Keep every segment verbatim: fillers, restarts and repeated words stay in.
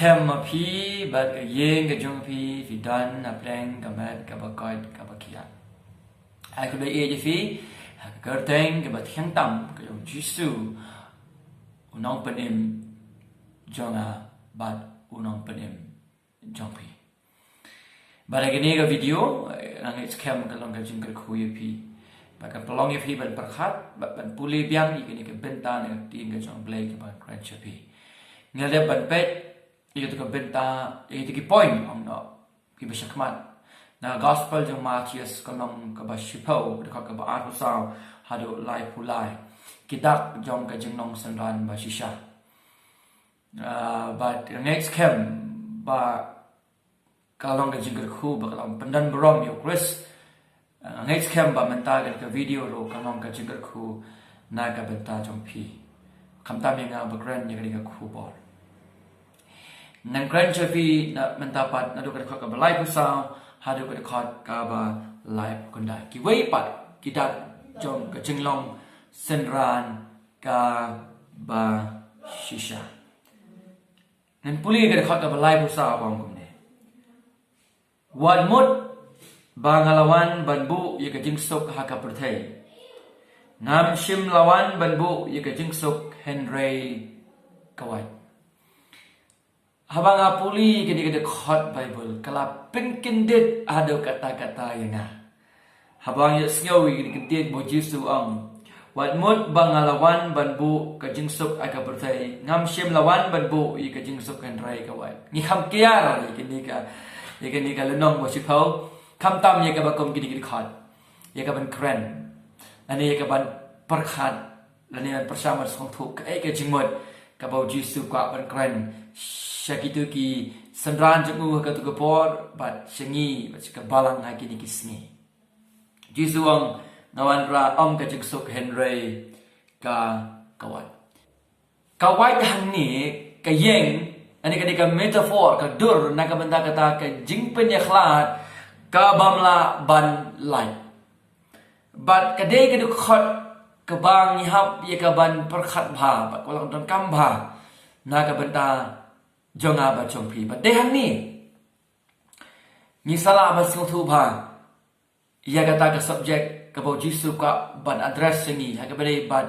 Skhem ma phi bad ka ïing ka jong phi, phi don hapdeng ka met kaba koit kaba khiah. Ai khublei ïa phi ha ka kyrteng kaba thiang tam ka jong Jisu, u nongpynim jong nga bad u nongpynim jong phi. Bad ha kane ka video, eh, nga ngeit skhem ka long ka jingkyrkhu ïa phi. Bad kan pynlong ïa phi ban pyrkhat bad ban pule biang ïa kane ka bynta na ka ktien ka jong U Blei kaba ngan kren sha phi. Nga dep ban peit ïa kata ka bynta, ïa kata ki point, ong noh, kiba shakhmat na Gospel jong Mathaios ka lynnong kaba shiphew, ka dkhot kaba arphew saw haduh laiphew lai. Ki dak jong ka jinglong synran ba shisha. Ah, bad nga ngeit skhem ba ka long ka jingkyrkhu, ba ka long pyndon burom ïa U Khrist. Ah, nga ngeit skhem ba mynta ka, ka video ruh ka long ka jingkyrkhu na ka bynta jong phi. Khamtam ïa nga ba kren ïa kane ka khubor. Ngan kren sha phi na mynta pat naduh ka dkhot kaba laiphew saw haduh ka dkhot kaba laiphew khyndai. Kiwei pat ki dak jong ka jinglong synran kaba shisha. Ngan pule ka dkhot kaba laiphew saw, ka ong kumne: Wat mut ba nga la wan ban buh ïa ka jingsuk ha ka pyrthei. Ngam shym la wan ban buh ïa ka jingsuk, hynrei ka wait. Haba nga pule kane ka dkhot Baibl, ka la pynkyndit haduh katta katta ïa nga. Haba nga ïohsngew ïa kane ka ktien ba U Jisu u ong, wat mut ba nga la wan ban buh ka jingsuk ha ka pyrthei, ngam shym la wan ban buh ïa ka jingsuk, hynrei ka wait. Ngi kham kiar ïa kane ka, ïa kane ka lynnong ba shiphew, khamtam ïa kaba kum kine ki dkhot, ïa kaban kren, lane ïa kaban pyrkhat, lane ban pyrshang ban sngewthuh kaei ka jingmut kaba U Jisu u kwah ban kren sha kito ki synran jong u ha kato ka por, bad sha ngi, bad sha ka balang ha kine ki sngi. U Jisu u ong, nga wanrah ym ka jingsuk, hynrei ka, ka wait. Ka wait hangne ka ïeng, hangne ka dei ka metaphor, ka dur na ka bynta kata ka jingpynïakhlad ka bym lah ban lait. Bad ka dei ka dkhot kaba ngi hap ïa kaban pyrkhat bha, bad kaba long donkam bha na ka bynta jong nga bad jong phi. Bad dei hangne ngi sa lah ban sngewthuh bha ïa kata ka subject kaba U Jisu u kwah ban address sha ngi, ha kaba dei bad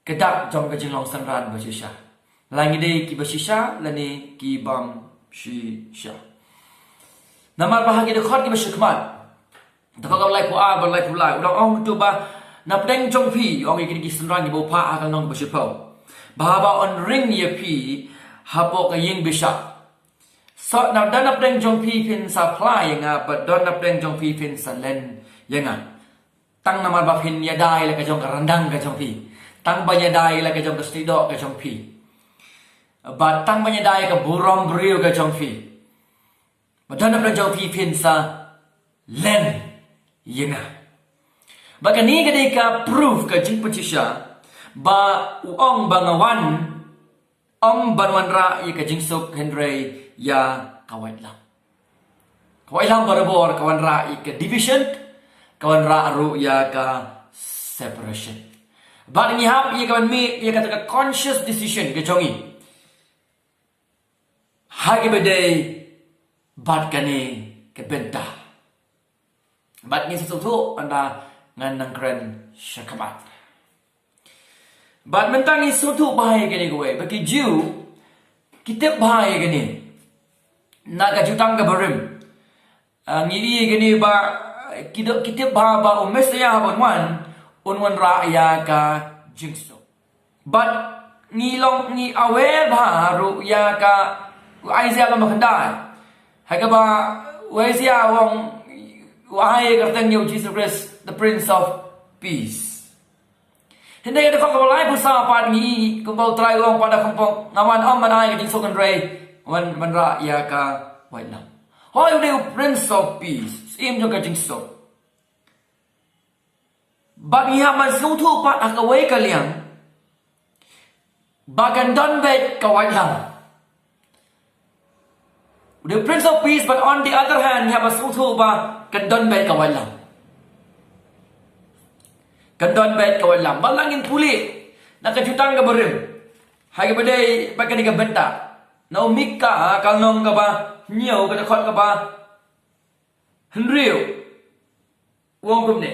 ka dak jong ka jinglong synran ba shisha. La ngi dei kiba shisha lane ki bym shisha. Namar ba ha ki dkhot kiba shakhmat, dkhot kaba laiphew ar bad laiphew lai, u dang ong to ba napdeng jong phi, ong ïa kine ki synran kiba u phah ha ka lynnong ba shiphew, ba haba un ring ïa phi hapoh ka ïing bishar, sa na, don napdeng jong phi phin sa phla ïa nga, bad don napdeng jong phi phin sa len ïa nga. Tang namar ba phin ïada ïa la ka jong ka ryndang ka jong phi, tang ban ïada ïa la ka jong ka snieh doh ka jong phi, bad tang ban ïada ïa ka burom briew ka jong phi, bad don napdeng jong phi phin sa len ïa nga. Bad kane ka dei ka proof, ka jingpynshisha, ba u ong ba nga wan ym ban wanrah ïa ka jingsuk, hynrei ïa ka waitlam. Ka waitlam barabor ka wanrah ïa ka division, ka wanrah ruh ïa ka separation. Bad ngi hap ïa kaban mih ïa kata ka conscious decision ka jong ngi ha kaba dei bad kane ka bynta. Bad ngin sa sngewthuh ynda ngan nang kren shakhmat. Bad mynta ngin sngewthuh bha ïa kane kawei, ba ki Jiw ki tip bha ïa kane na ka Jutang kaba Rim. Ah, ngi ïohi ïa kane ba ki do, ki tip bha ba u Messaïah haba un wan, un wanrah ïa ka jingsuk. Bad ngi long, ngi aware bha ruh ïa ka, u Isaiah lynnong ba khyndai, ha kaba u Isaiah u ong, u ai ïa ka kyrteng ïa u Jisu Khrist, the Prince of Peace. Hynrei ha ka dkhot kaba laiphew saw pat ngi, kumba u Trai u ong pat, da kumba nga wan ym ban ai ka jingsuk, hynrei wan wanrah ïa ka waitlam. Hooid, u dei u Prince of Peace, syiem jong ka jingsuk. Bad ngi hap ban sngewthuh pat ha kawei ka liang ba kan don beit ka waitlam. U dei u Prince of Peace, but on the other hand, ngi hap ban sngewthuh ba kan don beit ka waitlam. Kan don beit ka waitlam. Bad la ngin pule na ka Jutang kaba Rim, ha kaba dei bad kane ka bynta, Na u Mika, ka lynnong kaba hynñiew, ka dkhot kaba hynriew, u ong kumne: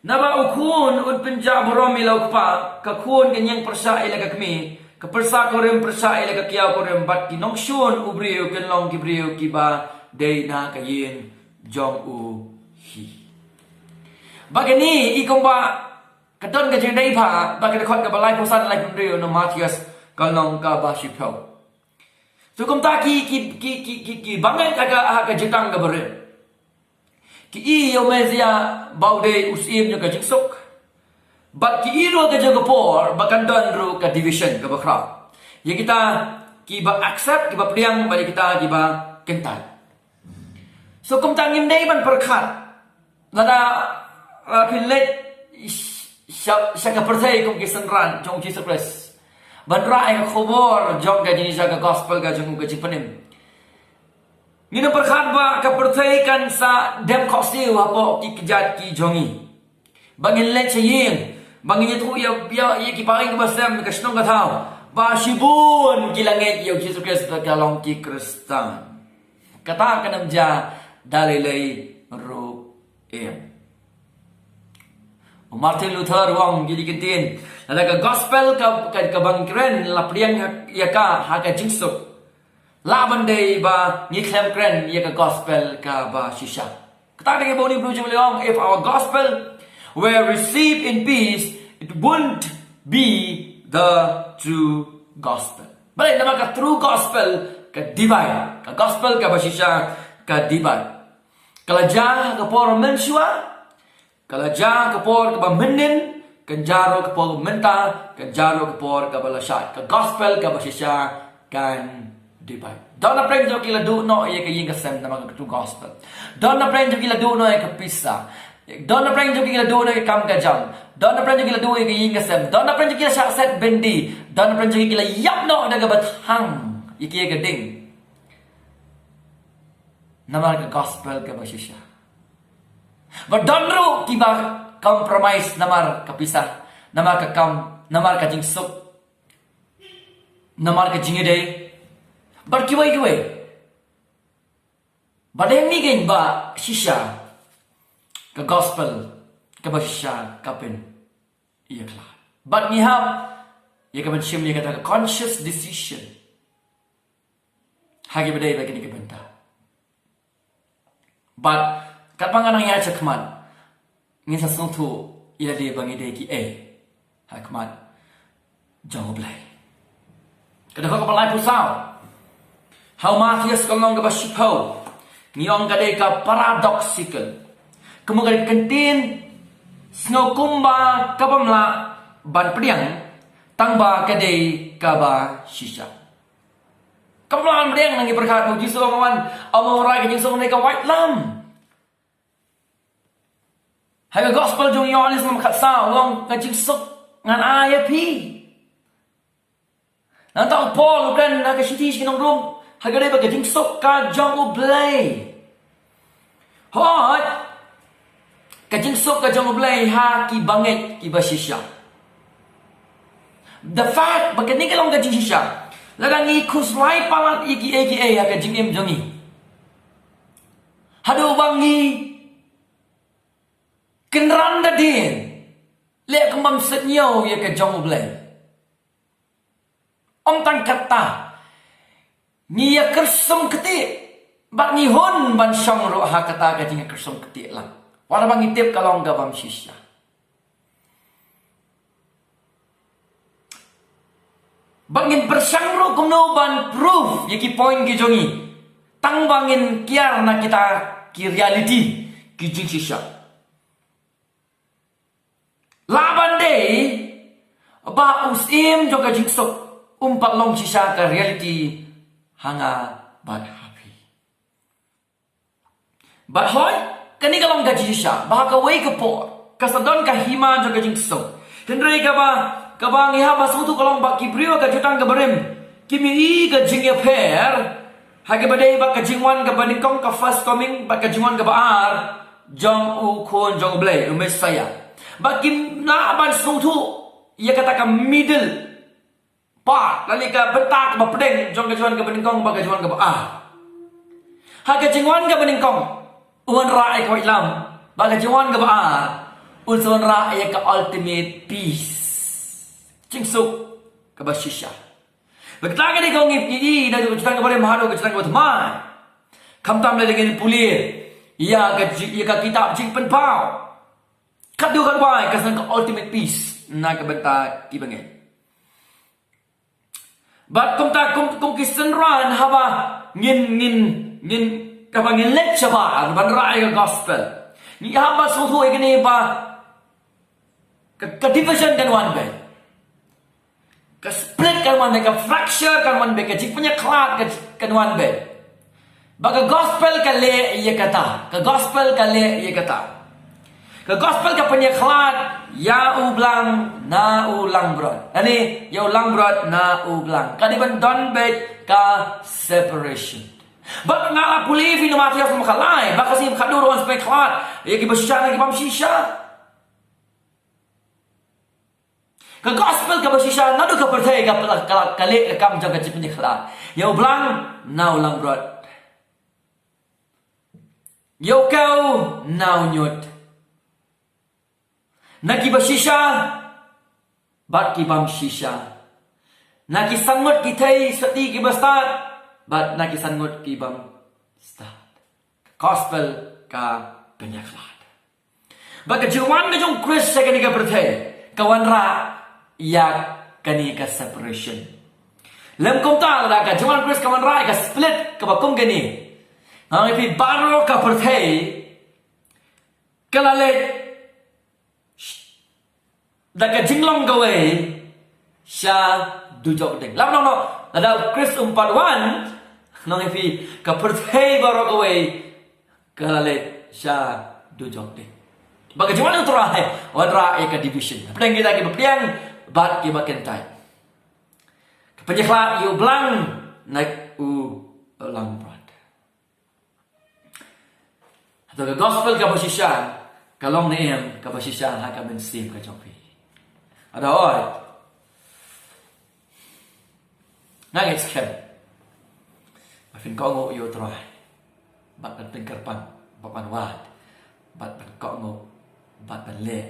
Naba u khun un pynjah burom ïa la u kpa, ka khun kan ïeng pyrshah ïa la ka kmie, ka pyrsa kurim pyrshah ïa la ka kiaw kurim, bad ki nongshun u briew kin long ki briew kiba dei na ka ïing jong u hi. Ba kane i kumba ka don ka jingdei bha, ba ka dkhot kaba laiphew san, laiphew hynriew na Mathaios ka lynnong kaba shiphew. To kumta ki, ki, ki, ki, ki, ki bangeit ha ka, ha ka jutang kaba rim, ki i ïa u Messiah ba u dei u syiem jong ka jingsuk. Bad ki i ruh ha ka jong ka por ba kan don ruh ka division kaba khraw. Ïa kita kiba accept, kiba pdiang, bad ïa kita kiba kyntait. So kumta ngim dei ban pyrkhat lada, uh, phi leit sh-, sha, sha ka pyrthei kum ki synran jong Jisu Khrist ban rah ïa ka khubor jong ka jingshisha, ka gospel ka jong u, ka jingpynim. Ngin ym pyrkhat ba ka pyrthei kan sa dem khohsiew hapoh ki kjat ki jong ngi. Ba ngin leit sha ïing, ba ngin ïathuh ïa, ïa, ïa ki paring kiba sem, ka shnong ka thaw, ba shibun ki la ngeit ïa u Jisu Khrist bad ki la long ki Khristan. Kata kan ym jia da lei lei ruh em. U Martin Luther u ong, ki dei ki ktien, lada ka gospel ka, ka, kaba ngi kren la pdiang ha, ïa ka ha ka jingsuk, lah ban dei ba ngi khlem kren ïa ka gospel kaba shisha. Kata ka dei kaba u Blue Jubilee u ong, if our gospel were received in peace, it wouldn't be the true gospel. Balei? Namar ka true gospel ka divide, ka gospel kaba shisha ka divide. Ka la jia ha ka por mynshuwa, ka la jia ha ka por kaba mynnin, kan jia ruh ha ka por mynta, kan jia ruh ha ka por kaba la shad. Ka gospel kaba shisha kan divide. Don na pdeng jong ki la duh noh ïa ka ïing ka sem namar ka true gospel. Don na pdeng jong ki la duh noh ïa ka pisa. Don na pdeng jong ki la duh noh ïa ka kam ka jam. Don na pdeng jong ki la duh ïa ka ïing ka sem. Don na pdeng jong ki la shah set byndi. Don na pdeng jong ki la ïap noh da kaba thang ïa ki ïa ka ding. Namar ka gospel kaba shisha. Bad don ruh kiba compromise namar ka pisa, namar ka kam, namar ka jingsuk, namar ka jingïadei bad kiwei kiwei. Bad dei hangne keiñ ba shisha ka gospel kaba shisha ka pynïakhlad. Bad ngi hap ïa ka ban shim ïa kata ka conscious decision ha kiba dei bad kine ki bynta. Bad katba nga nang ïaid shakhmat, ngin sa sngewthuh ïa lade ba ngi dei kiei ha khmat jong U Blei. Ka dkhot kaba laiphew saw ha u Mathaios ka lynnong kaba shiphew, ngi ong ka dei ka paradoxical. Ka mut ka dei ka ktien sngew kumba ka bym lah ban pdiang, tangba ka dei kaba shisha. Ka bym lah ban pdiang, ngi pyrkhat ba U Jisu u wan, u wan wanrah ka jingsuk na ka waitlam. Ha ka gospel jong u Ïoannis lynnong khatsaw, u ong, ka jingsuk ngan ai ïa phi. Nangta u Paul u kren ha ka shithi sha ki nong Rom, ha ka dei ba ka jingsuk ka jong U Blei. Hooid, ka jingsuk ka jong U Blei ha ki bangeit kiba shisha. The fact ba kane ka long ka jingshisha, lada ngi khuslai palat ïa kiei kiei ha ka jingim jong ngi, haduh ba ngi kynran da dien, leh kum bym sngewthuh ïa ka jong U Blei. Ym tang katta, ngi ïa kyrsum ktieh, bad ngi hun ban shong ruh ha kata ka jingkyrsum ktieh lang, wat haba ngi tip ka long ka bym shisha. Bad ngin pyrshang ruh kumno ban prove ïa ki point ki jong ngi, tangba ngin kiar na kita ki reality, ki jingshisha. Lah ban dei ba u syiem jong ka jingsuk um pat long shisha ka reality ha nga bad ha phi. Bad hooid, kane ka long ka jingshisha ba ha kawei ka por ka sa don ka hima jong ka jingsuk. Hynrei kaba, kaba ngi hap ban sngewthuh ka long ba ki briew ha ka jutang kaba rim kim ïohi ka jingïapher ha kaba dei bad ka jingwan kaba nyngkong, ka first coming, bad ka jingwan kaba ar jong U Khun jong U Blei, U Messiah. Bad kim lah ban sngewthuh ïa kata ka middle part, lane ka bynta kaba pdeng jong ka jingwan kaba nyngkong bad ka jingwan kaba ar. Ha ka jingwan kaba nyngkong, u wanrah ïa ka waitlam, bad ka jingwan kaba ar, un sa wanrah ïa ka ultimate peace, jingsuk kaba shisha. Bad kata ka dei ka ong ïa phi, na ka jingwan kaba rim haduh ka jingwan kaba thymmai. Khamtam lada ngin pule ïa ka ji-, ïa ka kitab Jingpynpaw, khatduh khatwai, ka sdang ka ultimate peace na ka bynta ki bangeit. Bad kumta kum, kum ki synran, haba ngin, ngin, ngin, haba ngin leit shabar ban rah ïa ka gospel, ngi hap ban sngewthuh ïa kane ba ka, ka division kan wan beit, ka split kan wan beit, ka fracture kan wan beit, ka jingpynïakhlad ka, kan wan beit. Ba ka gospel ka leh ïa kata, ka gospel ka leh ïa kata. Ka gospel ka pynïakhlad ïa u blang na u langbrot, lane ïa u langbrot na u blang. Ka dei ban don beit ka separation. Bad nga la pule ïa phi na Mathaios lynnong khatlai, bad ka sngi khatduh ruh yn sa pynïakhlad ïa kiba shisha na ki bym shisha. Ka gospel kaba shisha naduh ka pyrthei ka, ka, ka leh ka kam jong ka jingpynïakhlad ïa u blang na u langbrot, ïa u kew na u ñiut, na kiba shisha bad ki bym shisha, na ki san ngut ki thei sotti kiba stad bad na ki san ngut ki bym stad. Ka gospel ka pynïakhlad. Bad ka jingwan ka jong u Khrist sha kane ka pyrthei ka wanrah ïa kane ka separation. Lym kumta, lada ka jingwan u Khrist ka wanrah ïa ka split kaba kum kane, nga ong ïa phi, baroh ka pyrthei ka la leit da ka jinglong kawei sha dujok ding. Lada u Khrist um pat wan, nga ong ïa phi, ka pyrthei baroh kawei ka la leit sha dujok ding. Bad ka jingwan u Trai, wanrah ïa ka division hapdeng kita kiba pdiang bad kiba kyntait. Ka pynïakhlad ïa u blang na u langbrot. Hato ka gospel kaba shisha ka long ne em kaba shisha ha ka mynsiem ka jong phi? Hato hooid? Nga ngeit skhem ba phin kohnguh ïa u Trai bad ban pynkyrpang bad ban wad bad ban kohnguh bad ban leh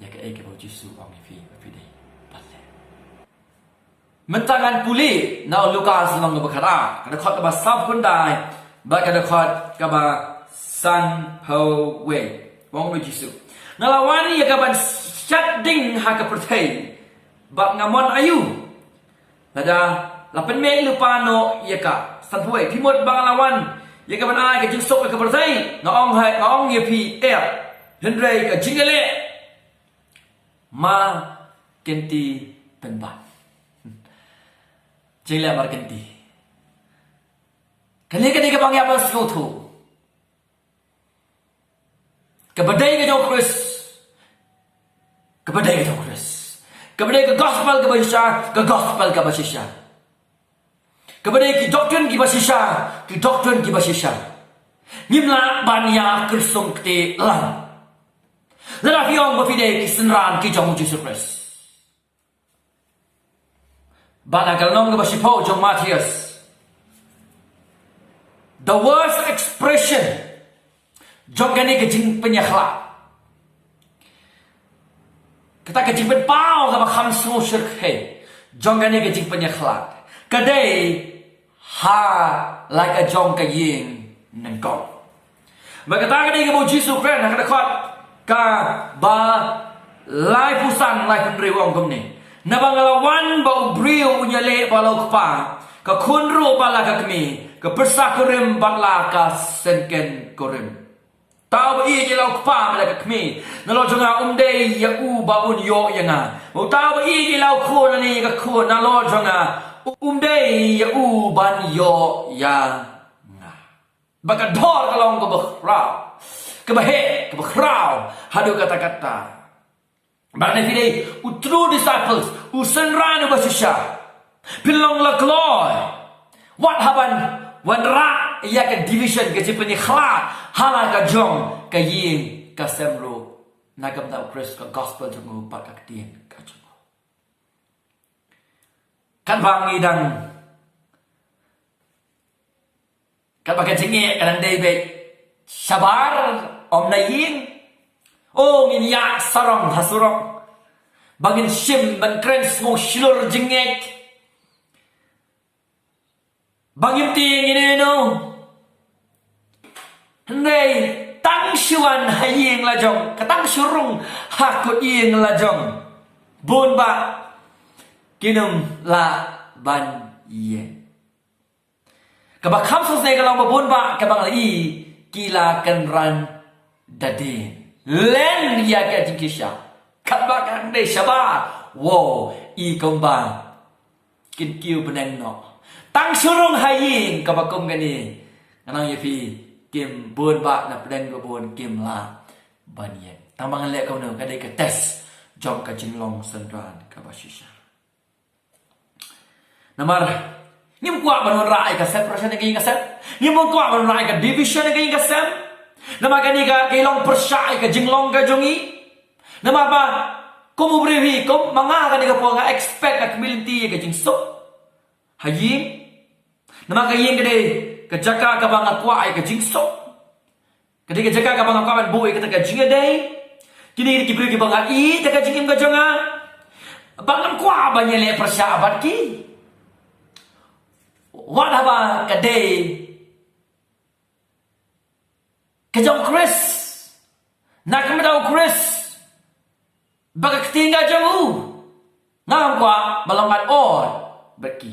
ïa kaei kaba u Jisu u ong ïa phi ba phi dei ban leh. Mynta ngan pule na u Lukas lynnong kaba khatar, ka dkhot kaba sawphew khyndai bad ka dkhot kaba sanphew wei. U ong u Jisu, nga la wan ïa ka ban shad ding ha ka pyrthei, bad nga mon aïu? Lada la pynmih lypa noh ïa ka. Sanphew wei, phi mut ba nga la wan ïa ka ban ai ka jingsuk ha ka pyrthei? Nga ong ha, nga ong ïa phi, eh, hynrei ka jingïaleh ma kynti pynban. Jingleh ma kynti. Kane ka dei kaba ngi hap ban sngewthuh. Kaba dei ka jong u Khrist, kaba dei ka jong u Khrist. Kaba dei ka gospel kaba shisha, ka gospel kaba shisha. Kaba dei ki doctrine kiba shisha, ki doctrine kiba shisha. Ngim lah ban ïa kyrsum kti lang. Lada phi ong ba phi dei ki synran ki jong u Jisu Khrist. Bad na ka lynnong kaba shiphew jong u Mathaios, the worst expression jong kane ka jingpynïakhlad, kata ka jingpynpaw kaba kham sngewsih, jong kane ka jingpynïakhlad, ka dei ha la ka jong ka ïing nyngkong. Bad kata ka dei kaba u Jisu u kren ha ka dkhot kaba laiphew san, laiphew hynriew, u ong kumne: Naba nga la wan ba u briew un ïaleh bad la u kpa, ka khun ruh bad la ka kmie, ka pyrsa kurim bad la ka syngkien kurim. Uta uba ïeit ïa la u kpa bad la ka kmie nalor jong nga, um dei ïa u ba un ïoh ïa nga. Uta uba ïeit ïa la u khun lane ïa ka khun nalor jong nga, um dei ïa u ban ïoh ïa nga. Bad ka dor ka long kaba khraw, kaba heh, kaba khraw haduh katta katta. Bad lada phi dei u true disciples, u synran uba shisha, phin long la kloi wat haba wanrah ïa ka division, ka jingpynïakhlad ha la ka jong ka ïing ka sem ruh, na ka bynta u Khrist, ka gospel jong u bad ka ktien ka jong u. Ba ngi dang, katba ka jingeh ka dang dei beit shabar, ym na ïing. O, ngin ïaid sarong ha surok, ba ngin shim ban kren sngewshlur jingngeit, ba ngim tieng ïa no. Hynrei tang shu wan ha ïing la jong, ka tang shu rung ha kut ïing la jong, bun bah kim lah ban ïeng. Kaba kham sngewsih ka long ba bun bah kaba ngi la i, ki la kynran da dien. Len ïa ka jingkit shah, katba ka dang dei shabar, wow, i kumba kin kiew bneng noh. Tang shu rung ha ïing kaba kum kane, nga ong ïa phi, kim, bun bah na pdeng ba bun kim lah ban ïeng. Tang ba ngan leh kumno, ka dei ka test jong ka jinglong synran kaba shisha. Namar ngim kwah ban wanrah ïa ka separation ha ka ïing ka sem. Ngim kwah ban wanrah ïa ka division ha ka ïing ka sem. Namar kane ka, ka long pyrshah ïa ka jinglong ka jong ngi. Namar ba kum u briew hi, kum ma nga ha kane ka por, nga expect, nga kyrmen ïa ka jingsuk ha ïing. Namar ka ïing ka dei ka jaka kaba nga kwah ïa ka jingsuk. Ka dei ka jaka kaba nga kwah ban buh ïa kata ka jingïadei. Kine ki dei ki briew kiba nga ïeit ha ka jingim ka jong nga. Ba ngam kwah ban ïaleh pyrshah bad ki. Wat haba ka dei ka jong u Khrist, na ka bynta u Khrist, bad ka ktien ka jong u, ngam kwah ban long at odds bad ki.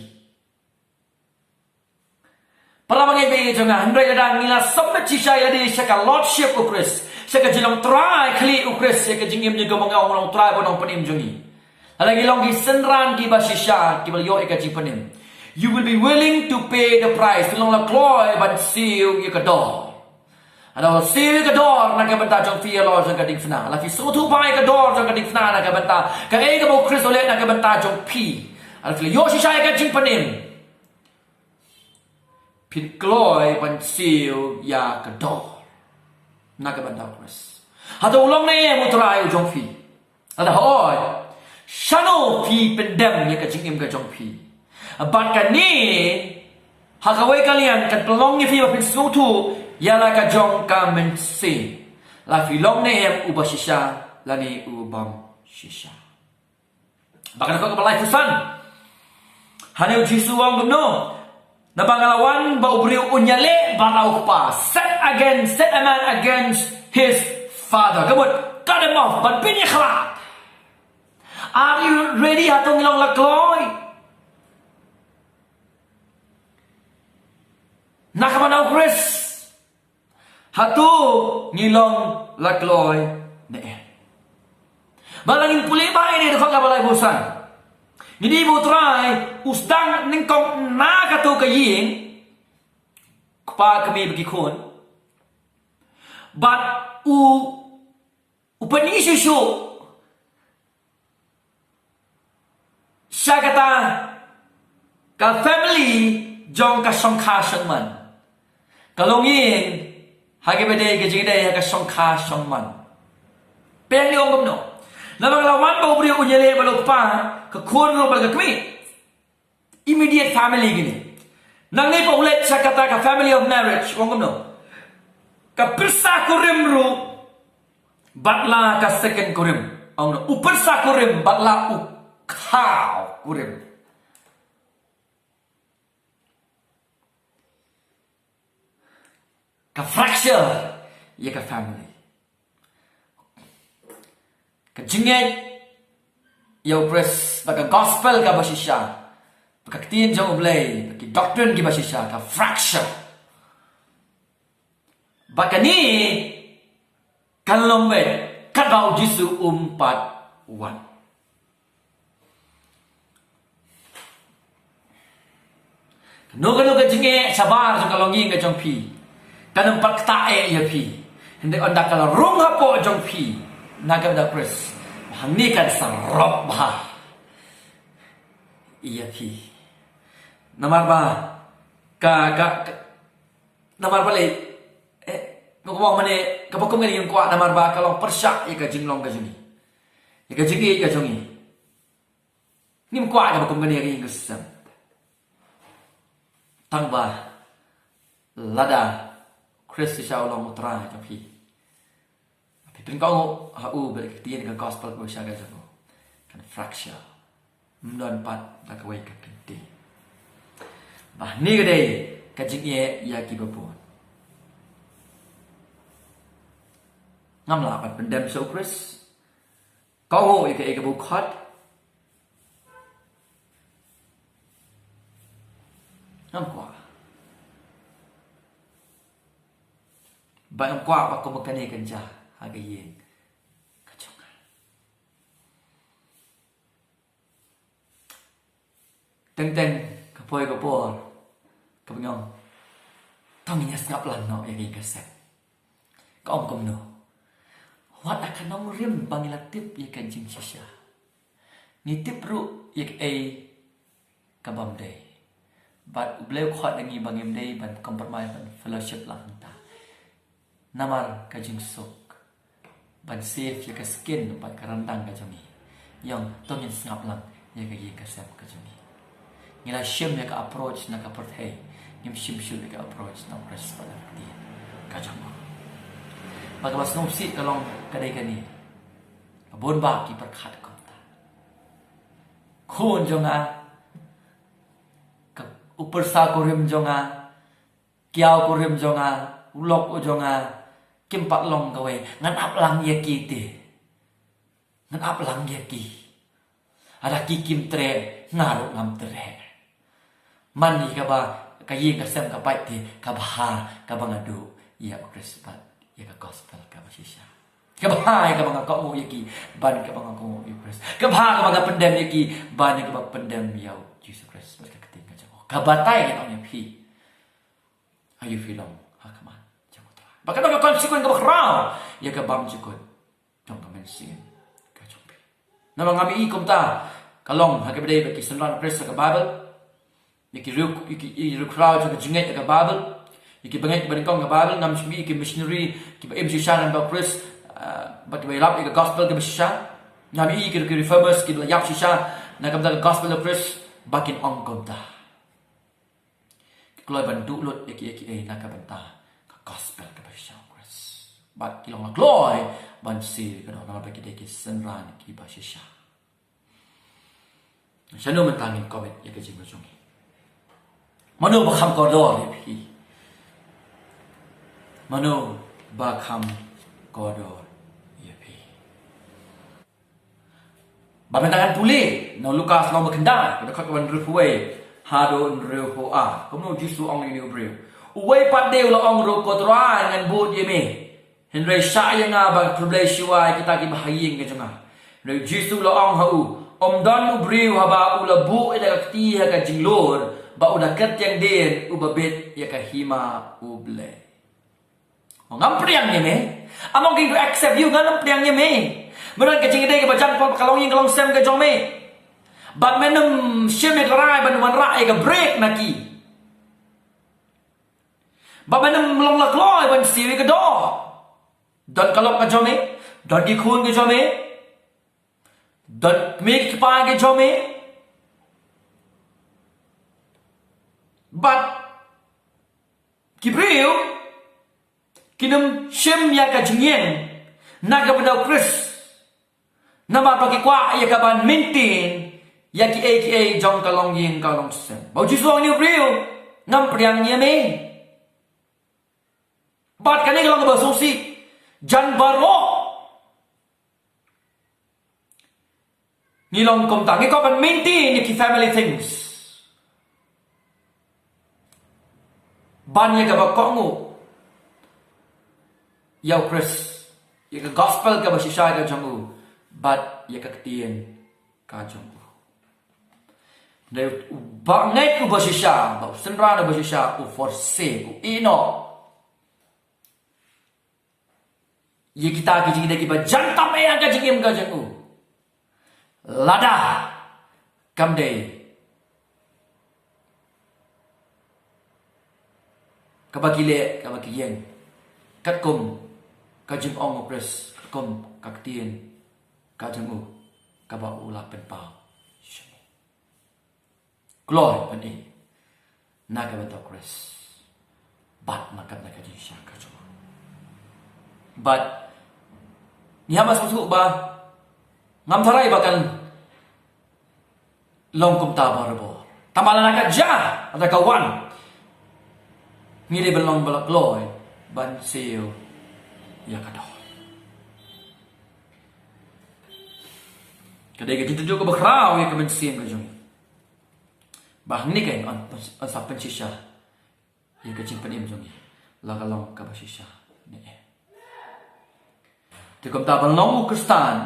Para bangeit ba ïeit jong nga, hynrei lada ngi la submit shisha ïa lade sha ka lordship u Khrist, sha ka jinglong trai khlieh u Khrist ïa ka jingim jong ngi, kumba nga ong, long trai bad nongpynim jong ngi, lada ngi long ki synran kiba shisha kiba ïoh ïa ka jingpynim, you will be willing to pay the price. Phin long la kloi ban siew ïa ka dor. Lada siew ïa ka dor na ka bynta jong phi halor jong ka diengphna, la phi sngewthuh ba ïa ka dor jong ka diengphna na ka bynta kaei kaba u Khrist u leh na ka bynta jong phi, lada phi la ïoh shisha ïa ka jingpynim, phin kloi ban siew ïa ka dor na ka bynta u Khrist. Hato u long ne em u Trai u jong phi? Lada hooid, shano phi pyndem ïa ka jingim ka jong phi? Bad kane, ha kawei ka liang kan pynlong ïa phi ba phin sngewthuh ïa la ka jong ka mynsiem, la phi long ne em uba shisha lane u bym shisha. Ba ka dkhot kaba laiphew san, hangne u Jisu u ong kumno? Naba nga la wan ba u briew un ïaleh bad la u kpa. Set against, set a man against his father. Ka mut, cut him off, ban pynïakhlad. Are you ready? Hato ngi long la kloi na ka bynta u Khrist? Hato ngi long la kloi ne em? Ba la ngin pule ba ine dkhot kaba laiphew san, ngin ïohi ba u Trai u sdang nyngkong na kato ka ïing, kpa, kmie bad ki khun. Bad u, u pyni shuh shuh sha kata ka family jong ka shongkha shongman. Ka longïing ha kaba dei ka jingïadei ha ka shongkha shongman. Phi ïohi ne u ong kumno? Naba nga la wan ba u briew un ïaleh bad la u kpa, ka khun ruh bad ka kmie. Immediate family kine. Nangne pat u leit sha kata ka family of marriage, u ong kumno? Ka pyrsa kurim ruh bad la ka second kurim. Ong kumno? U pyrsa kurim bad la u khaw kurim. Ka fracture ïa ka family. Ka jingngeit ïa u Khrist, bad ka gospel kaba shisha, bad ka ktien jong U Blei, bad ki doctrine kiba shisha, ka fracture. Bad kane kan long beit katba u Jisu um pat wan. Kano kano ka jingeh shabar jong ka longïing ka jong phi kan ym pat ktah eh ïa phi. Hynrei ynda ka la rung hapoh jong phi na ka bynta u Khrist, hangne kan sarop bha ïa phi. Namar ba ka, ka, ka, namar balei? Eh, nga kwah mane, kaba kum kane ngim kwah namar ba ka long pyrshah ïa ka jinglong ka jong ngi, ïa ka jingïeit ka jong ngi. Ngim kwah kaba kum kane ha ka ïing ka sem. Tang ba lada Khrist Jisu u long u Trai jong phi, phi pynkohnguh ha u bad ka ktien ka gospel ka shisha ka jong u, kan fracture. Ym don pat da kawei ka kynti. Ba hangne ka dei ka jingeh ïa kiba bun. Ngam lah ban pyndem sha u Khrist. Kohnguh ïa kaei kaba u khot. Ngam kwah. Ba ngam kwah ba kumba kane kan jia ha ka ïing ka jong nga. Teng teng ka poi ka por kaba nga ong, to ngin ïa sngap lang noh ïa ka ïing ka sem. Ka ong kumno? Wat la ka nongrim ba ngi la tip ïa ka jingshisha. Ngi tip ruh ïa kaei ka bym dei. Bad U Blei u khot ïa ngi ba ngim dei ban compromise, ban fellowship lang hangta. Namar ka jingsuk ban save ïa ka skin bad ka ryndang ka jong ngi. Ïa to ngin sngap lang ïa ka ïing ka sem ka jong ngi. Ngi la shim ïa ka approach na ka pyrthei, ngim shim shuh ïa ka approach na u Khrist bad ka ktien ka jong u. Bad kaba sngewsih ka long ka dei kane. Ka bun ba ki pyrkhat kumta. Khun jong nga, ka u pyrsa kurim jong nga, kiaw kurim jong nga, u lok u jong nga, kim pat long kawei, ngan ap lang ïa ki te. Ngan ap lang ïa ki. Lada ki kim treh, nga ruh ngam treh. Man ïa kaba ka ïing ka sem ka pait te, ka bha kaba nga duh ïa u Khrist bad ïa ka gospel kaba shisha. Ka bha ïa kaba nga kohnguh ïa ki ban kaba nga kohnguh ïa u Khrist. Ka bha kaba nga pyndem ïa ki ban ïa kaba pyndem ïa u Jisu Khrist bad ka ktien ka jong u. Ka batai ngan ong ïa phi. Aïu phi long ha khmat jong u Trai? Ba ka don ka consequence kaba khraw ïa ka bym jukut jong ka mynsiem ka jong phi. Namar ngam i kumta ka long ha kaba ïadei bad ki synran Khrist ha ka Baibl. Ïa ki riew, ïa ki, ïa ki riew khraw jong ka jingngeit ha ka Baibl. Ïa ki bangeit ba nyngkong ha ka Baibl, ngam shym i ki missionary kiba im shisha na ka bynta u Khrist, ah, bad kiba ïalap ïa ka gospel kaba shisha. Ngam i ki, ki reformers kiba la ïap shisha na ka bynta ka gospel u Khrist ba kin ong kumta. Ki kloi ban duh lut ïa ki, ïa ki, eh, na ka bynta ka gospel kaba shisha u Khrist. Bad ki long la kloi ban siew ïa ka doh namar ba ki dei ki synran kiba shisha. Shano mynta ngin commit ïa ka jingim ka jong ngi? Mano ba kham kordor ïa phi? Mano ba kham kordor ïa phi? Ba mynta ngan pule na u Lukas lynnong ba khyndai, ka dkhot kaba hynriewphew wei haduh hynriewphew ar. Kumno u Jisu u ong ïa une u briew? Uwei pat de u la ong ruh, ko Trai, ngan bud ïa me. Hynrei shah ïa nga ban pyrblei shuwa ïa kita kiba ha ïing ka jong nga. Hynrei u Jisu u la ong ha u, ym don u briew haba u la buh ïa ka kti ha ka jinglur ba u da kyrtiang dien uba bit ïa ka hima U Blei. Ngam pdiang ïa me. Amo ki accept ïa u, ngam pdiang ïa me. Me don ka jingïadei kaba jan paw ka long ïing ka long sem ka jong me. Bad me nym shim ïa ka rai ban wanrah ïa ka brek na ki. Bad me nym long la kloi ban siew ïa ka doh. Don ka lok ka jong me, don ki khun ka jong me, don kmie ki kpa ka jong me. Bad ki briew ki nym shim ïa ka jingïeng na ka bynta u Khrist. Namar ba ki kwah ïa ka ban maintain ïa kiei kiei jong ka long ïing ka long sem. Ba u Jisu u ong ïa une u briew, ngam pdiang ïa me. Bad kane ka long kaba sngewsih. Jan baroh ngi long kumta, ngi kwah ban maintain ïa ki family things. Ban ïa kaba kohnguh ïa u Khrist, ïa ka gospel kaba shisha ka jong u, bad ïa ka ktien ka jong u. Dei u bangeit uba shisha, bad u synran uba shisha, u forsake, u ïehnoh ïa kita ki jingïadei kiba jan tam ïa ka jingim ka jong u. Lada kam dei kaba ki leh, kaba ki ïeng katkum ka jingong u Khrist, katkum ka ktien ka jong u kaba u la pynpaw. Kloi ban ïeh. na ka bynta u Khrist. Bad na ka bynta ka jingshisha ka jong u. Bad ngi hap ban sngewthuh ba ngam tharai ba kan long kumta barabor. Tangba lada ka jia, lada ka wan, ngi dei ban long ba la kloi ban siew ïa ka dor. Ka dei ka jingtynjuh kaba khraw ïa ka mynsiem ka jong ngi. Ba hangne kan yn, yn sa pynshisha ïa ka jingpynim jong ngi, la ka long kaba shisha ne em. Te kumta ban long u Khristan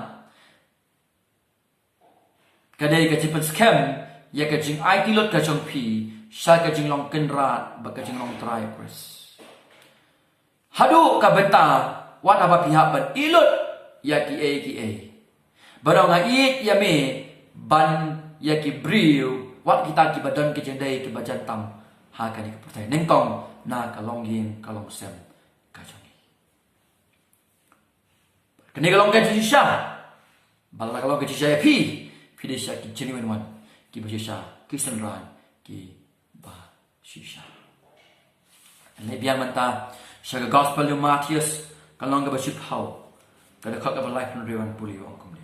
ka dei ka jingpynskhem ïa ka jingaiti lut ka jong phi sha ka jinglong kynrad bad ka jinglong trai u Khrist. Haduh ka bynta, wat haba phi hap ban ïeh lut ïa kiei kiei. Ba dang ïeit ïa me ban ïa ki briew, wat kita kiba don ki jingdei kiba jan tam ha kane ka pyrthei, nyngkong na ka longïing ka longsem ka jong ngi. Kane ka long ka jingshisha. Ba la ka long ka jingshisha ïa phi, phi dei sha ki genuine one, kiba shisha, ki synran kiba shisha. Ngi biang mynta sha ka Gospel u Mathaios, ka lynnong kaba shiphew, ka dkhot kaba laiphew hynriew, ngan pule, ong kumne: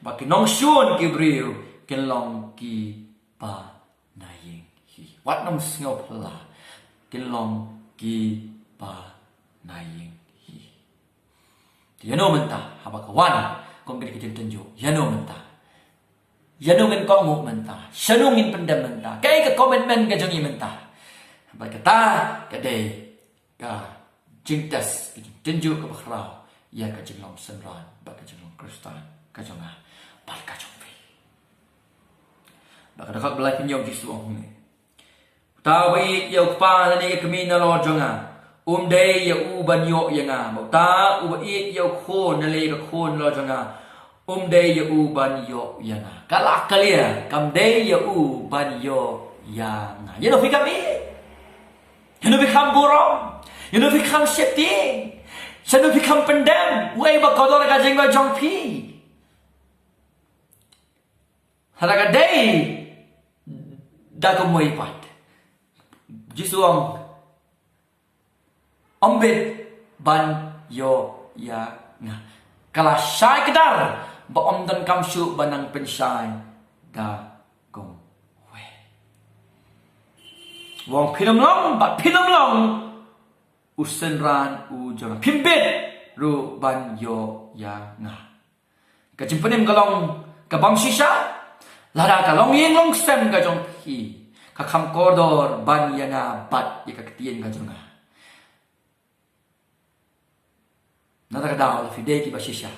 Ba ki nongshun ki briew kin long kiba na ïing hi. Wat nym sngew phylla, kin long kiba na ïing hi. Ïano mynta haba ka wan, kum ka dei ka jingtynjuh, ïano mynta? Ïano ngin kohnguh mynta? Shano ngin pyndem mynta? Kaei ka commitment ka jong ngi mynta? Bad kata ka dei ka jingtest, ka jingtynjuh kaba khraw ïa ka jinglong synran bad ka jinglong Khristan ka jong nga bad ka jong phi. Bad ka dkhot ba laiphew hynñiew, Jisu ong kumne: Uta uba ïeit ïa u kpa ne ïa ka kmie nalor jong nga, um dei ïa u ban ïoh ïa nga. Bad uta uba ïeit ïa u khun ne ïa ka khun nalor jong nga, um dei ïa u ban ïoh ïa nga. Ka la clear, kam dei ïa u ban ïoh ïa nga. Ïano phi kham ïeit? Ïano phi kham burom? Ïano phi kham sheptieng? Shano phi kham pyndem? Uei ba kordor ka jingma jong phi? Lada ka dei da kumwei pat, Jisu ong, ym bit ban ïoh ïa nga. Ka la shai kdar ba ym donkam shuh ban nang pynshai da kumwei. U ong, phin ym long, bad phin ym long u synran u jong nga. Phim bit ruh ban ïoh ïa nga. Ka jingpynim ka long ka bym shisha. Lada ka longïing longsem ka jong phi ka kham kordor ban ïa nga bad ïa ka ktien ka jong nga, na kata ka daw la phi dei kiba shisha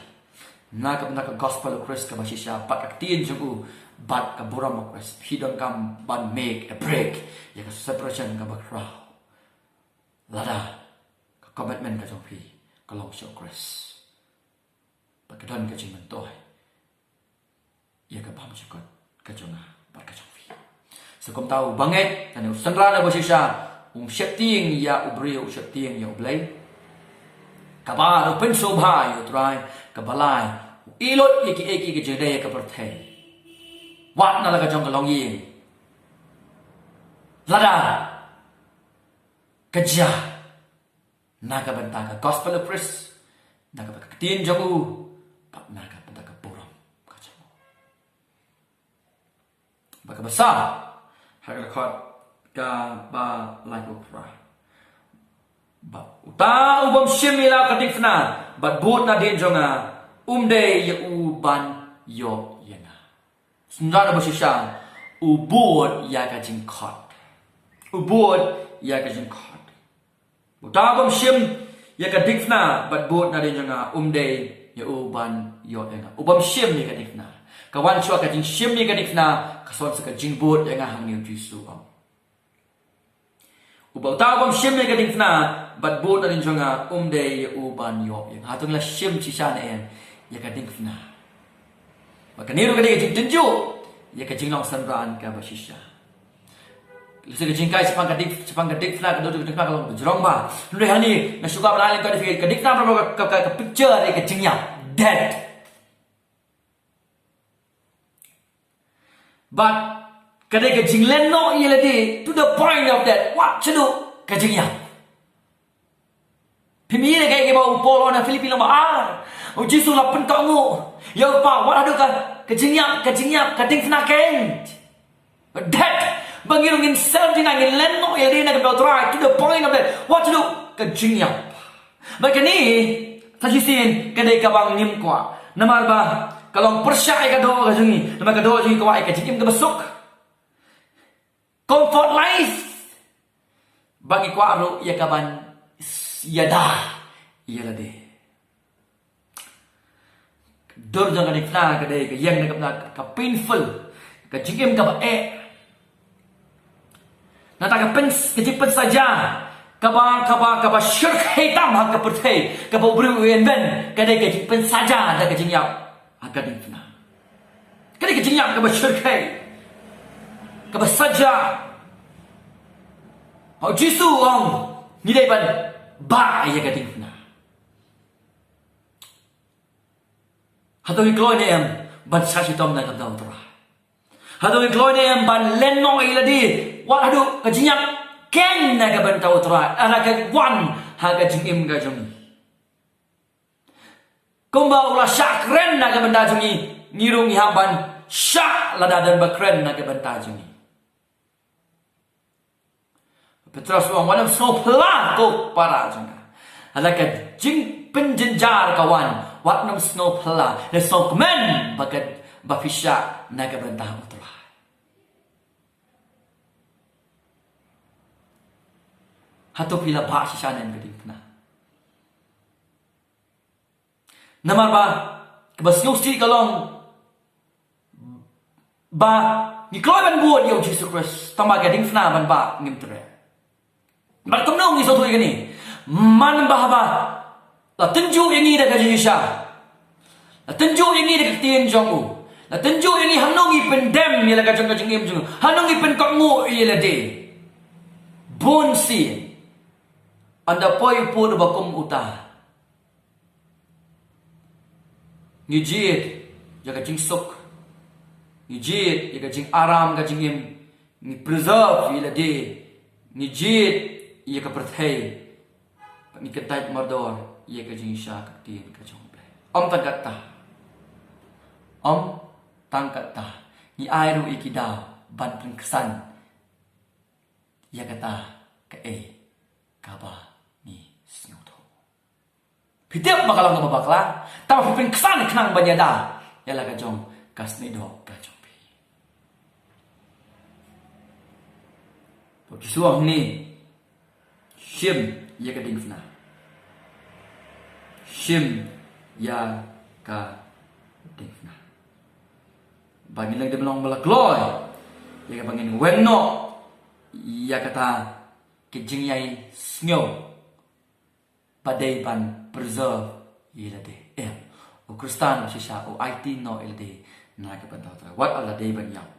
na ka, na ka gospel u Khrist kaba shisha bad ka ktien jong u bad ka burom u Khrist, phi donkam ban make a break ïa ka separation kaba khraw. Lada ka commitment ka jong phi ka long sha u Khrist, bad ka don ka jingmyntoi ïa ka bymjukut ka jong nga bad ka jong phi. Sa kumta u bangeit, lane u synran uba shisha, um sheptieng ïa u briew, u sheptieng ïa U Blei. Kaba ar, u pynsngewbha ïa U Trai. Kaba lai, u ïeh lut ïa kiei kiei ki jingdei ïa ka pyrthei, wat na la ka jong ka longïing. Lada ka jia na ka bynta ka gospel u Khrist, na ka bynta ka ktien jong u, bad na ka bynta ka burom ka jong u. Bad kaba saw, ha ka dkhot kaba laiphew phra: Bad uta u bym shim ïa la ka diengphna bad bud nadien jong nga, um dei ïa u ban ïoh ïa nga. Synran uba shisha, u bud ïa ka jingkhot. U bud ïa ka jingkhot. Uta u bym shim ïa ka diengphna bad bud nadien jong nga, um dei ïa u ban ïoh ïa nga. U bym shim ïa ka diengphna. Ka wan shuwa ka jingshim ïa ka diengphna, ka sngewsih ka jingbud ïa nga, hangne u Jisu u ong. Uba uta u bym shim ïa ka diengphna bad bud nadien jong nga, um dei ïa u ban ïoh ïa nga. Hato ngi la shim shisha ne em ïa ka diengphna? Bad kane ruh ka dei ka jingtynjuh ïa ka jinglong synran kaba shisha. Lehse ka jinghikai shaphang ka dieng, shaphang ka diengphna, ka dei ka diengphna ka long kaba jrong bha. Hynrei hangne nga shu kwah ban ai lyngkot ïa phi ka diengphna baroh ka, ka, ka, ka picture ïa ka jingïap, death. Bad Ka dei ka jinglen noh ïa lade to the point of death. Wat shuh ka jingïap. Phim ïohi ïa kaei kaba u Paul u ong ha Philippi lynnong ba ar. U Jisu u la pynkohnguh ïa u Kpa, wat haduh ka, ka jingïap, ka jingïap, ka diengphna keiñ. Death. Ba ngi ruh ngin sel jingïap, ngin len noh ïa lade na ka bynta u Trai to the point of death. Wat haduh ka jingïap. Bad kane, sa shisien, ka dei kaba ngim kwah. Namar ba ka long pyrshah ïa ka doh ka jong ngi. Namar ka doh jong ngi ka wad ïa ka jingim kaba suk. Comfort life. Ba ngi kwah ruh ïa kaban ïada ïa lade. Ka dur jong ka diengphna ka dei ka ïeng na ka, ka painful, ka jingim kaba eh. Nangta ka pyn, ka jingpynsaja kaba, kaba, kaba shyrkhei tam ha ka pyrthei, kaba u briew u ïeng ban, ka dei ka jingpynsaja da ka jingïap ha ka diengphna. Ka dei ka jingïap kaba shyrkhei, kaba saja. Ha u Jisu u ong, ngi dei ban bah ïa ka diengphna. Hato ngi kloi ne em ban shah shitom na ka bynta u Trai? Hato ngi kloi ne em ban len noh ïa lade wat haduh ka jingïap keiñ na ka bynta u Trai? Lada ka wan ha ka jingim ka jong ngi, kumba u la shah kren na ka bynta jong ngi, ngi ruh ngi hap ban shah lada don ba kren na ka bynta jong ngi. Petros u ong, wat nym sngewphylla ko para jong nga. Lada ka jingpynjynjar ka wan, wat nym sngewphylla, ne sngewkmen ba ka, ba phi shah na ka bynta u Trai. Hato phi la bah shisha ne em ka diengphna? Namar ba kaba sngewsih ka long ba ngi kloi ban bud ïa u Jisu Khrist, tangba ka diengphna ban bah ngim treh. Bad kumno ngi sngewthuh ïa kane? Man ba haba la tynjuh ïa ngi da ka jingshisha, la tynjuh ïa ngi da ka ktien jong u, la tynjuh ïa ngi, hangno ngi pyndem ïa la ka jong ka jingim jong u, hangno ngi pynkohnguh ïa lade? Bun sien, ynda poi u pud uba kum uta, ngi jied ïa ka jingsuk, ngi jied ïa ka jingaram ka jingim, ngi preserve ïa lade, ngi jied ïa ka pyrthei, ngi kyntait mardor ïa ka jingshisha ka ktien ka jong U Blei. Ym tang katta, ym tang katta, ngi ai ruh ïa ki daw ban pynksan ïa kata kaei kaba ngi sngewthuh. Phi tip ba ka long kaba bakla, tangba phi pynksan khnang ban ïada ïa la ka jong ka snieh doh ka jong phi. To ki suang ni, shim ïa ka diengphna. Shim ïa ka diengphna. Ba ngin long dei ban long ba la kloi ïa kaba ngin weng noh ïa kata ki jingïai sngew ba dei ban preserve ïa lade. Em, u Khristan shisha u aiti noh ïa lade na ka bynta u Trai. Wat la dei ban ïap,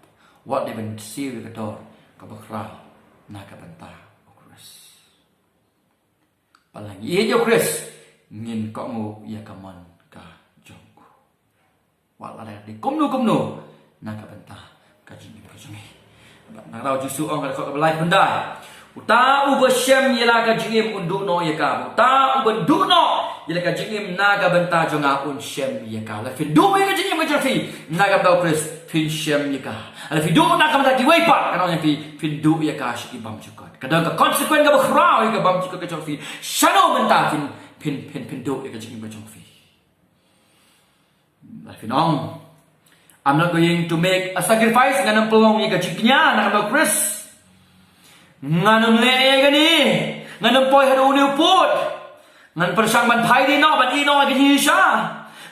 wat dei ban siew ïa ka dor kaba khraw na ka bynta u Khrist. Ba la ngi ïeit ïa u Khrist, ngin kohnguh ïa ka mon ka jong u. Wat la dei kumno kumno na ka bynta ka jingim ka jong ngi. Bad nangta u Jisu u ong ha ka dkhot kaba lai khyndai, uta uba shem ïa la ka jingim un duh noh ïa ka. Uta uba duh noh ïa la ka jingim na ka bynta jong nga un shem ïa ka. La phin duh ïa ka jingim ka jong phi na ka bynta u Khrist, phin shem ïa ka. La phi duh na ka bynta kiwei pat, ka nong ïa phi, phin duh ïa ka sha ki bymjukut. Ka don ka consequence kaba khraw ïa ka bymjukut ka jong phi. Shano mynta phin, phin, phin, phin duh ïa ka jingim ka jong phi? La phin ong, I'm not going to make a sacrifice. Ngan ym pynlong ïa ka jingkñia na ka bynta u Khrist. Ngan ym leh ïa kane. Ngan ym poi haduh une u pud. Ngan pyrshang ban phai dih noh, ban ïeh noh ïa ka jingshisha.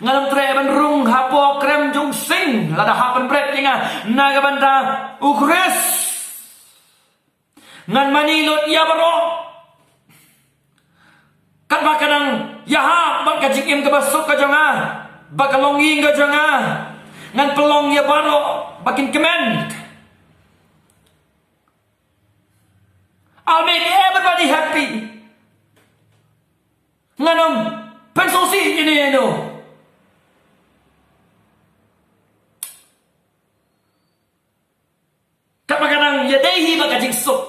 Ngan ym treh ban rung hapoh krem jong u sing lada hap ban bret ïa nga na ka bynta u Khrist. Ngan mane lut ïa baroh. Katba ka dang ïahap bad ka jingim kaba suk ka jong nga, bad ka longïing ka jong nga, ngan pynlong ïa baroh ba kin kmen. I'll make everybody happy. Ngan ym pynsngewsih ïa ine ïa ino. jingsuk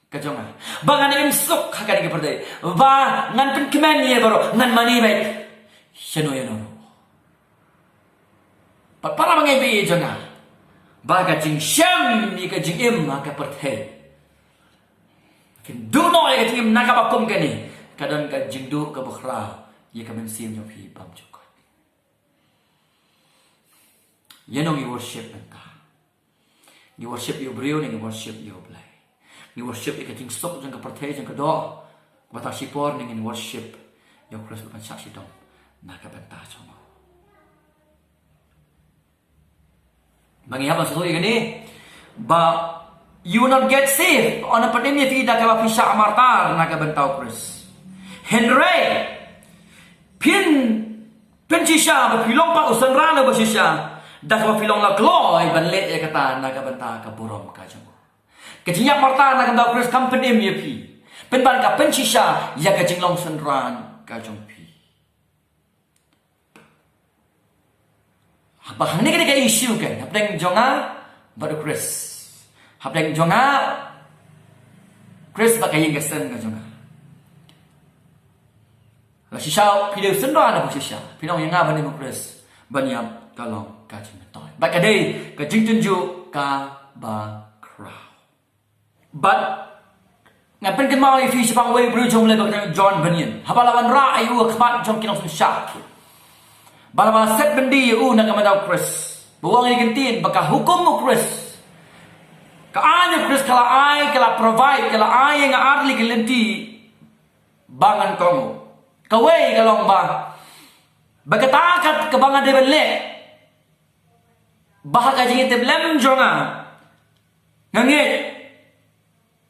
ka jong nga, ba ngan im suk ha kane ka pyrthei, ba ngan pynkmen ïa baroh, ngan mane beit shano ïano. Pat para bangeit baieit jong nga, ba ka jingshem ïa ka jingim ha ka pyrthei kin duh noh ïa ka jingim na kaba kum kane. Ka don ka jingduh kaba khraw ïa ka mynsiem jong phi bymjukut. Ïano ngi worship mynta? Ngi worship ïa u briew ne ngi worship ïa u Blei? Ngi worship ïa ka jingsuk jong ka pyrthei jong ka doh kaba tang shipor ne ngi worship ïa u Khrist uba shah shitom na ka bynta jong u? Ba ngi hap ban sngewthuh ïa kane, ba you will not get saved. Ynda phi ïa phi da kaba phi shah martar na ka bynta u Khrist. Hynrei phin pynshisha ba phi long pat u synran uba shisha da kaba phi long la kloi ban leh ïa kata na ka bynta ka burom ka jong u. Ka jingïap martar na ka bynta u Khrist kam pynim ïa phi, pynban ka pynshisha ïa ka jinglong synran ka jong phi. Haba hangne ka dei ka issue ka hapdeng jong nga bad u Khrist, hapdeng jong nga Khrist bad ka ïing ka sem ka jong nga. La shisha phi dei u synran uba shisha, phin ong ïa nga ban ïa u Khrist ban ïap ka long ka jingmyntoi bad ka dei ka jingtynjuh kaba khraw. Bad ngan pynkynmaw ïa phi shaphang uwei u briew jong U Blei ba kyrteng John Bunyan, haba la wanrah ïa u ha khmat jong ki nongsynshar, ba la ba set byndi ïa u na ka bynta u Khrist, ba u ong ïa ka ktien ba ka hukum u Khrist, ka aiñ u Khrist ka la ai, ka la provide, ka la ai ïa nga ar tylli ki lynti ba ngan kohnguh. Kawei ka long ba, ba kata kat kaba nga dei ban leh, ba ha ka jingïatiplem jong nga, nga ngeit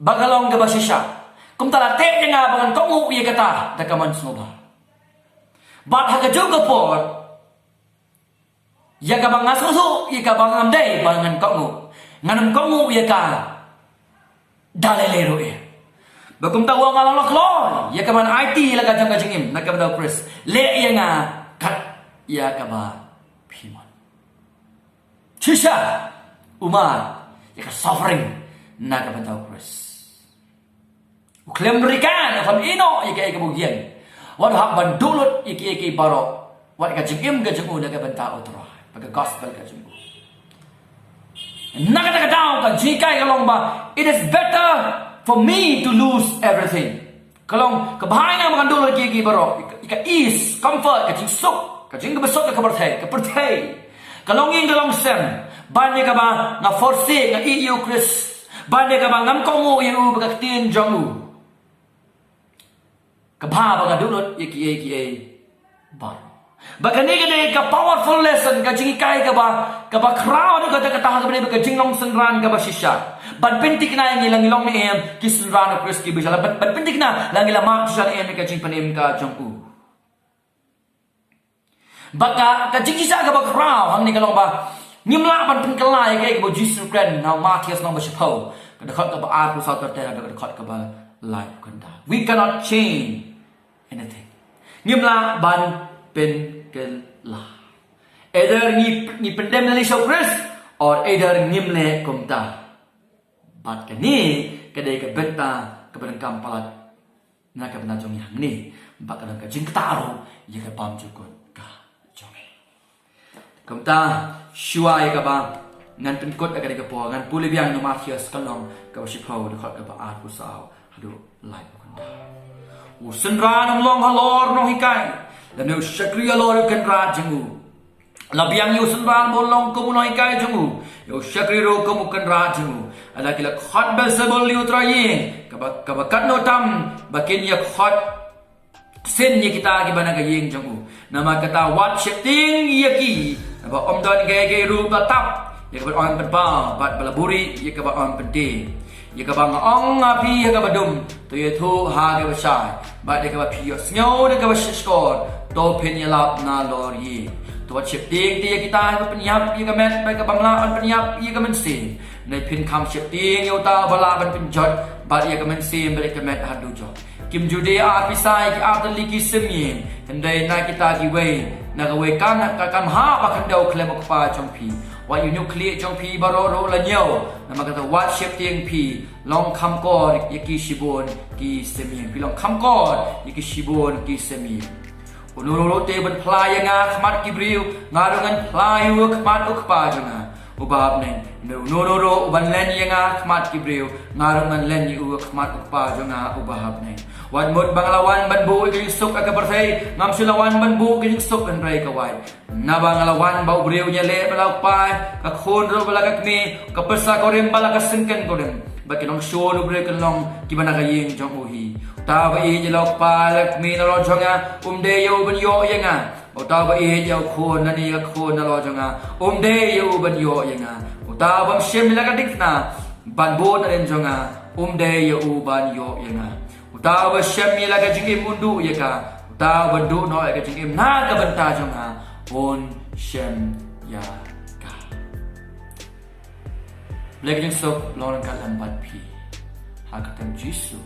ba ka long kaba shisha. Kumta la teh ïa nga ba ngan kohnguh ïa kata da ka mon sngewbha. Bad ha kajuh ka por, ïa kaba nga sngewthuh ïa kaba ngam dei ba ngan kohnguh, ngan ym kohnguh ïa ka da lei lei ruh ïa. Ba kumta u ong nga la kloi ïa ka ban aiti la ka jong ka jingim na ka bynta u Khrist. Leh ïa nga kat ïa kaba phi mon. Shisha u mad ïa ka suffering na ka bynta u Khrist. U khlem rikan, u khlem ïehnoh ïa kaei kaba u ïeng. Wat hap ban duh lut ïa kiei kiei baroh, wat ka jingim ka jong u na ka bynta u Trai bad ka gospel ka jong u. Na kata ka daw ka jinghikai ka long ba, it is better for me to lose everything. Ka long kaba bha ïa nga ba ngan duh lut ïa kiei kiei baroh, ïa ka ease, comfort, ka jingsuk, ka jingkaba suk ka pyrthei, ka pyrthei. Ka longïing ka longsem ban ïa kaba nga forsake, nga ïeh ïa u Khrist, ban ïa kaba ngam kohnguh ïa u bad ka ktien jong u. Ka bha ba nga duh lut ïa kiei kiei baroh. Ba kane ka dei ka powerful lesson, ka jinghikai kaba, kaba khraw haduh katta katta ha kaba dei ka jinglong synran kaba shisha. Ban pynthikna ïa ngi la ngi long ne em ki synran u Khrist kiba shisha, ban, ban pynthikna la ngi la mad shisha ne em ïa ka jingpynim ka jong u. Ba ka, ka jingshisha kaba khraw hangne ka long ba ngim lah ban pynkylla ïa kaei kaba u Jisu u kren na u Mathaios lynnong ba shiphew, ka dkhot kaba arphew saw ter ter haduh ka dkhot kaba laiphew khyndai. We cannot change anything. Ngim lah ban pynkylla. Either ngi, ngi pyndem lynti sha u Khrist, or either ngim leh kumta. Bad kane ka dei ka bynta kaba donkam palat na ka bynta jong ngi hangne, bad ka don ka jingktah ruh ïa ka bymjukut ka jong ngi. Kumta, shuwa ïa kaba ngan pynkut ïa kane ka por, ngan pule biang na u Mathaios ka lynnong kaba shiphew, dkhot kaba arphew saw haduh laiphew khyndai. U synran um long halor u nonghikai, lymne u shakri halor u kynrad jong u. La biang ïa u synran ba un long kum u nonghikai jong u, ïa u shakri ruh kum u kynrad jong u. Lada ki la khot Beelzebul, u trai ïing, kaba, kaba katno tam ba kin ïa khot sien ïa kita kiba na ka ïing jong u. Namar kata wat sheptieng ïa ki, naba ym don kaei kaei ruh ba tap ïa kaba yn pynpaw, bad ba la buhrieh ïa kaba yn pyntieng. Ïa kaba nga ong ha phi ha kaba dum, to ïathuh ha kaba shai, bad ïa kaba phi ïohsngew da kaba shkor, to phin ïalap nalor ïing. To wat sheptieng te ïa kita kiba pynïap ïa ka met bad kaba ym lah ban pynïap ïa ka mynsiem. Hynrei phin kham sheptieng ïa uta uba lah ban pynjot bad ïa ka mynsiem bad ïa ka met haduh jot. Kim ju die ar pisa ïa ki ar tylli ki symiang, hynrei na kita kiwei Na kawei ka kam ha ba khyndew khlem u kpa jong phi. Wat ïa u ñiewkhlieh jong phi baroh ruh la ñiew. Namar kata wat sheptieng phi, long kham kor ïa ki shibun ki semieng. Phi long kham kor ïa ki shibun ki semieng. Uno ruh te ban phla ïa nga ha khmat ki briew, nga ruh ngan phla ïa u ha khmat u kpa jong nga uba ha bneng. Uno ruh uban len ïa nga ha khmat ki briew, nga ruh ngan len ïa u ha khmat u kpa jong nga uba ha bneng. Wat mut ba nga la wan ban buh ïa ka jingsuk ha ka pyrthei, ngam shym la wan ban buh ïa ka jingsuk hynrei ka wait. Naba nga la wan ba u briew un ïaleh ba la u kpa, ka khun ruh ba la ka kmie, ka pyrsa kurim ba la ka syngken kurim. Ba ki nongshun u briew kin long kiba na ka ïing jong u hi. Uta uba ïeit ïa la u kpa la ka kmie nalor jong nga, um dei ïa u ban ïoh ïa nga. Uta uba ïeit ïa u khun lane ïa ka khun nalor jong nga, um dei ïa u ban ïoh ïa nga. Uta uba shim ïa la ka diengphna ban bud nadien jong nga, um dei ïa u ban ïoh ïa nga. Uta uba shem ïa la ka jingim un duh ïa ka. Uta uba duh noh ïa ka jingim na ka bynta jong nga, un shem ïa ka. Blei ka jingsuk long ryngkat lem bad phi. Ha ka kyrteng Jisu.